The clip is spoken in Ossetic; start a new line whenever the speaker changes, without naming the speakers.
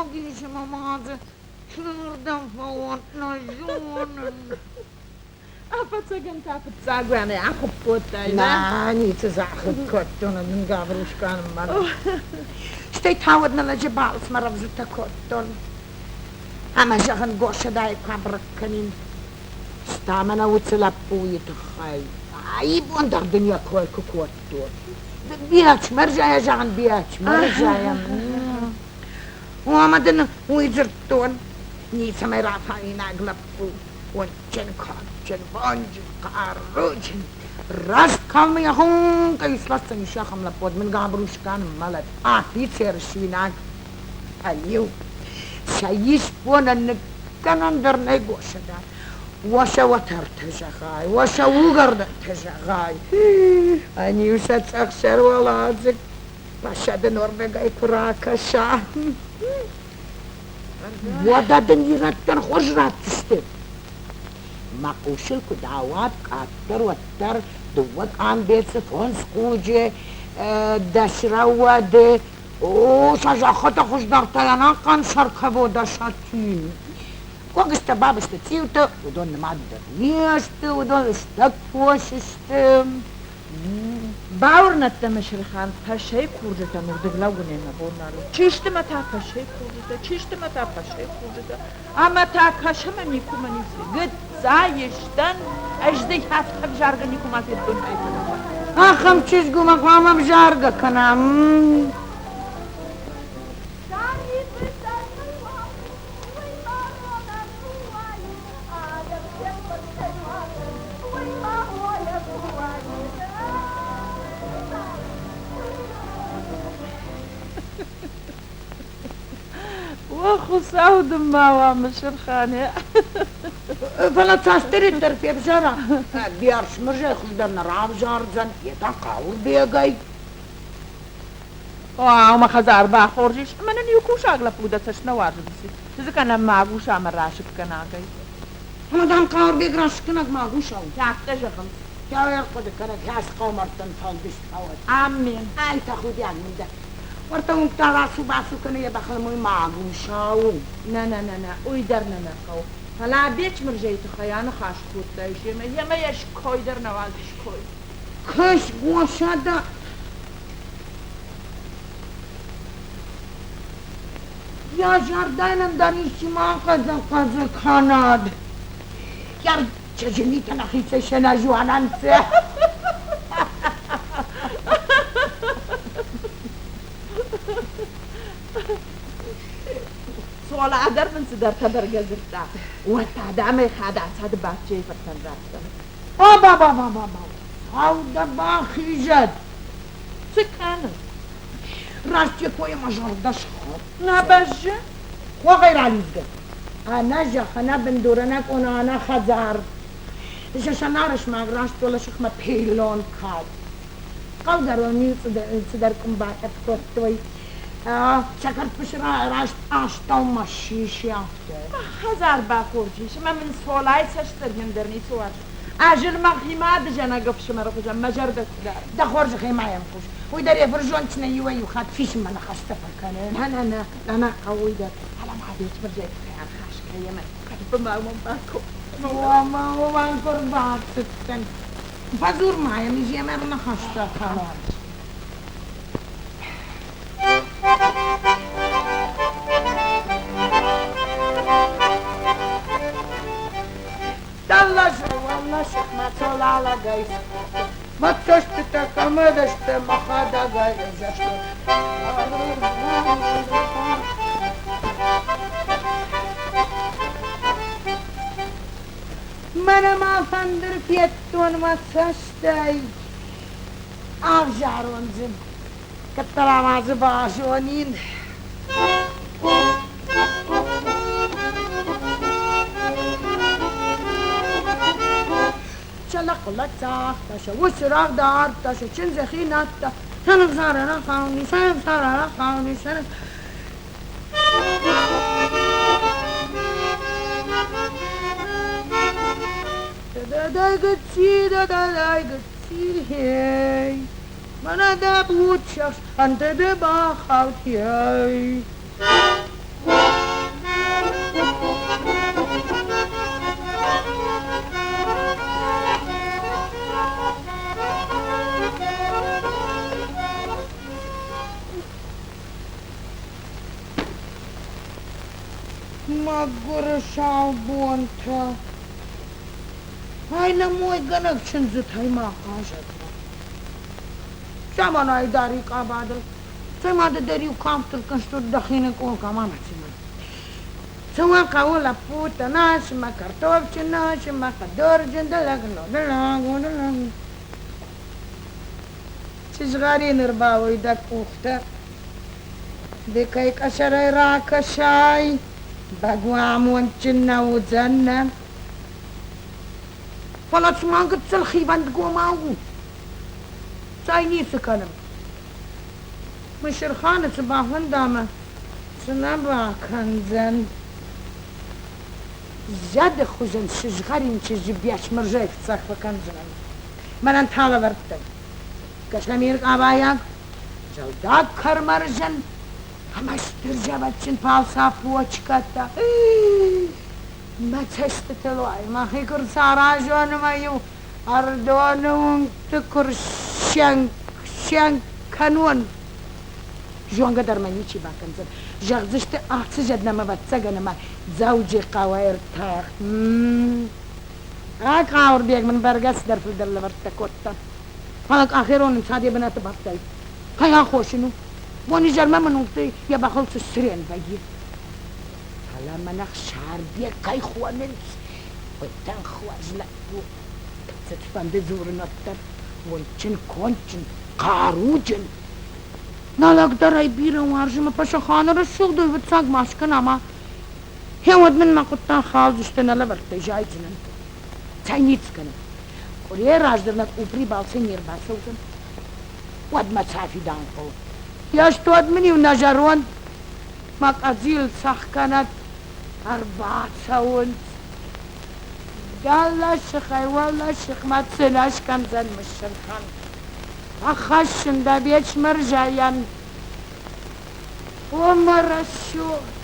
Ног ис ӕмӕ ма дзы чердӕм фӕуон, нӕ зонын.
Ӕвӕццӕгӕн та фыццаг уӕнӕй ахуыпп кодтай, нӕ?
Нӕ, ницы дзы ахуыпп кодтон, ӕмӕ Гаврушка ныммӕн. Стӕй та уӕд нӕ лӕджы балцмӕ рӕвдзытӕ кодтон. Ӕмӕ, зӕгъын, Госӕдайы куы абырӕг кӕнин. Стӕ мӕнӕ уыцы лӕппуйы тыххӕй. Ибон дӕр дын йӕ кой куы кодтон. Биачмӕрзайӕ, зӕгъын, Биачмӕрзайӕ. О, ӕмӕ дын уый дзырдтон. Ницӕмӕй рафауинаг лӕппу. Онджын, кадджын, бонджын, хъаруджын. Раст калмы йӕ хуынкъӕй сласдзӕнис ахӕм лӕппу, уӕд мын Габрушка ныммӕлӕд. Афицер суинаг. Ӕниу, сӕ исбонӕн ныккӕнӕн дӕр нӕй Госӕда. Уӕ сӕ уӕтӕртӕ зӕгъай, уӕ сӕ уыгӕрдӕнтӕ зӕгъай. Ӕниу сӕ цъӕхсӕр уӕладзыг Пашады Норвегӕй куы ракӕса. Уӕдӕ дын ирӕттӕн хорз ратдзысты. Мӕ хъусыл куыд ауад, къаддӕр уӕддӕр дыууӕ къамбецы, фондз хъуджы, дӕс рӕуӕды, О, сӕ зӕххытӕ хуыздӕртӕй ӕнӕхъӕн сӕркӕводӕ сатин. Гогызтӕ, бабызтӕ, цъиутӕ, уыдон нымад дӕр не сты, уыдон лыстӕг фос сты.
Бауырнӕд дӕ, Мысырхан, Пӕсӕйы курджытӕн уырдыг лӕууынӕй мӕ бон нал у. Чи сты мӕ та Пӕсӕйы курджытӕ, чи сты мӕ та Пӕсӕйы курджытӕ? Ӕмӕ та кӕсы мӕ никуы ницы. Гыццайы стӕн, ӕз дзы афтӕ ӕвзаргӕ никуыма федтон айфӕдыл.
Ахӕм чызг уымӕ хъуамӕ ӕвзаргӕ кӕна.
О, Хуыцау дын ма уа, Мысырхане!
Фӕлӕ цасдӕриддӕр февзӕра, Биарсмырзӕй хуыздӕр нӕ равзардзӕн, йе та Хъауырбегӕй.
О, мӕ хӕдзар бахорз ис, ӕмӕ нын иу кусаг лӕппу дӕ цӕст нӕ уарзы. Цы кӕнӕ магуса ӕмӕ расыггӕнагӕй.
Ӕмӕ дам Хъауырбег расыггӕнаг магуса у.
Афтӕ зӕгъынц.
Дӕу ӕрхъуыды кӕнӕд хӕс хъӕумӕрдтӕн фӕлдыст фӕуӕд.
Аммен.
Ай тӕхудиаг мын дӕ. Уӕртӕ уынгтӕ рацу-бацу кӕны йӕ бӕхыл ӕмӕ уый магуса у.
Нӕ, нӕ, нӕ, нӕ, уый дӕр нӕ нӕ хъӕуы. Фӕлӕ Бечмырзӕйы тыххӕй аныхас кодтай семӕ, йемӕ йӕ ской дӕр нӕ уадзы ской.
Кӕс, Госӕда! Йӕ зӕрдӕйӕн ӕндӕр исчи ма ахъӕдзӕ-хъӕдзӕ кӕнӕд. Йӕ чызджы митӕ нӕхицӕй сӕнӕзуанӕнцӕ.
Цола дӕр мын цыдӕртӕ бӕргӕ дзырдта. Уӕд та адӕмӕй хӕдӕцады Баччейы фыртӕн радта.
Ба-ба-ба-ба-ба! Хуыцау дӕ бахизӕд!
Цы кӕны?
Раст йӕ койӕ мӕ зӕрдӕ схауд.
Нӕ бӕззы?
Хохӕй ралидзгӕ. Ӕнӕ зӕхх, ӕнӕ бындур, ӕнӕ къона, ӕнӕ хӕдзар. Сӕнарысмаг раст уӕлӕсыхмӕ пиллон калд. Хъӕугӕрон иу цыдӕр къуым батъӕпп кодтой. Сӕ кӕртфысы раст астӕумӕ сиси афтӕ.
Хӕдзар бахорз ис ӕмӕ мын Цолайы цӕстдзӕргӕн дӕр ницы уарзы. Ӕз ын мӕхи мады зӕнӕг ӕфсымӕры хуызӕн мӕ зӕрдӕ куы дарын.
Дӕ хорзӕхӕй ма йӕм хъус. Уый дӕр йӕ фырзондджынӕй иуӕй-иу хатт фисынмӕ ныхӕстӕ фӕкӕны.
Нӕ, нӕ, нӕ, нӕ, нӕ хъӕуы уый дӕр. Фӕлӕ ма Бечмырзӕйы тыххӕй ӕрхӕсс кӕй ӕмӕ кӕдфы ма уымӕн баком.
Омӕ уымӕн куы рбацыдтӕн. Фӕдзур ма йӕм, йемӕ ныхӕстӕ кӕнон. Мӕ цӕстытӕ кӕмӕдӕсты мӕхӕдӕгӕй ӕвзӕрстон. Мӕнӕ ма фӕндыр федтон мӕ цӕстӕй. Ӕвзарон дзы, кӕддӕра ма дзы базонин. Чалахъула цагъта, сӕ усы рӕгъдардта, сӕ чындзы хинадта, сӕнӕвзарӕ рахауни, сӕнӕвзарӕ рахауни, сӕнӕ... Да-да-дай гыцци, да-да-дай гыцци, хей, мӕнӕ дӕ буц ӕндӕ бахаудтай. Мӕгуыры сау бонтӕ! Ай нӕ мойгӕнӕг чындзытӕй ма хъазӕд ма. Заманайы дари къабадыл, цӕй ма ды дӕр иу кафтыл кӕстур дӕхи ныкъул ма мӕцимӕ. Цӕуӕн хъӕуы лӕппутӕ насмӕ, картофджын насмӕ, хъӕдурджын дӕлӕг, дӕлӕг, дӕлӕг. Сызгъӕрин ӕрбауой дӕ къухтӕ, ды кӕй къӕсӕрӕй ракӕсай, бӕгуы амондджын нӕ уыдзӕн, нӕ? Фӕлӕ цыма гыццыл хивӕндгомау у. Цӕй ницы кӕнӕм. Мысырханы цы бафӕнда мӕ цы нӕ бакӕндзӕн. Зӕды хуызӕн сызгъӕрин чызджы Бечмырзӕйы фыццаг фӕкӕндзынӕн. Мӕнӕн та лӕвӕрдтӕ. Кӕсӕмир къабайаг, зӕлдаг кӕрмӕрзӕн ӕмӕ стыр зӕвӕтджын палца почкӕтӕ. Мӕ цӕстытыл уайы, мӕхи куы рцаразон ӕмӕ-иу Ӕрыдоны уынгты куы рсӕнк кӕнон, зонгӕ дӕр мӕ ничи бакӕндзӕн. Зӕгъдзысты, ацы зӕд нӕм ӕвӕццӕгӕн ӕмӕ Дзӕуджыхъӕуӕй ӕртӕхт. Хъауырбег мын бӕргӕ цыдӕр фылдӕр лӕвӕрттӕ кодта. Фӕлӕ къахерон ӕнцад йӕ бынаты бадтӕй. Кӕй аххос ын у? Бонизӕрмӕ мын уынгты йӕ бӕхыл цы сцырен вӕййы. Фӕлӕ мӕн Ӕхсарбег кӕй хонынц, уыдтӕн хорз лӕппу. Цыфӕнды дзурын уӕддӕр уындджын, кондджын, хъаруджын. Нӕ лӕг дӕр ӕй бирӕ уарзы мӕ Пашаханы рӕсугъд фыццаг ма скӕн ӕмӕ гъеуӕд мын мӕ хъуыддаг халдзысты, нӕ лӕвӕрттӕй зайдзынӕн. Цӕй ницы кӕны. Къуырийӕ раздӕр нӕ къупри балцӕй не рбацӕудзӕн, уӕд мӕ цӕфидан хъӕуы. Йе стуӕд мын-иу нӕ зӕронд мӕ къӕдзил цӕхгӕнӕд ӕрбацӕуынц. Дӕлӕсыхӕй уӕлӕсыхмӕ цынӕ скӕндзӕн Мысырхан. Ахӕссын дӕ Бечмырзӕйӕн. О, мӕ рӕсугъд!